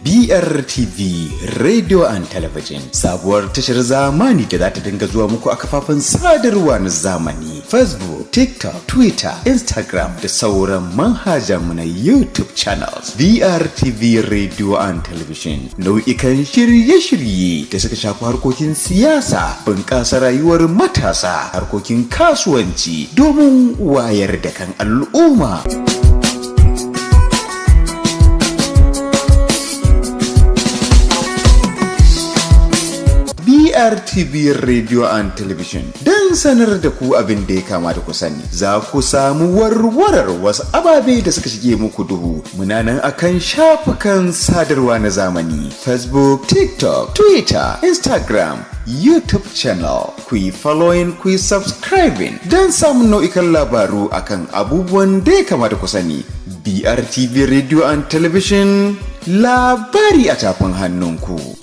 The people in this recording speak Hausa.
BRTV Radio and Television, sabuwar tashar zamani da za ta dinga zuwa muku a kafafen sadarwa na zamani: Facebook, TikTok, Twitter, Instagram da sauran manhajarmu na YouTube channels. BRTV Radio and Television, nau'ikan shirye-shirye da suka shafi harkokin siyasa, bunƙasa rayuwar matasa, harkokin kasuwanci, domin wayar da kan al'umma. BRTV Radio and Television, don sanar da ku abin da ya kamata ku sani. Za ku samu warwarar wasu ababe da suka shige muku duhu. Muna nan akan shafukan sadarwa na zamani: Facebook, TikTok, Twitter, Instagram, YouTube channel. Ku yi following, ku yi subscribing don samun nau'ikan labaru akan abubuwan da ya kamata ku sani. BRTV Radio and Television, labari a tafin hannunku.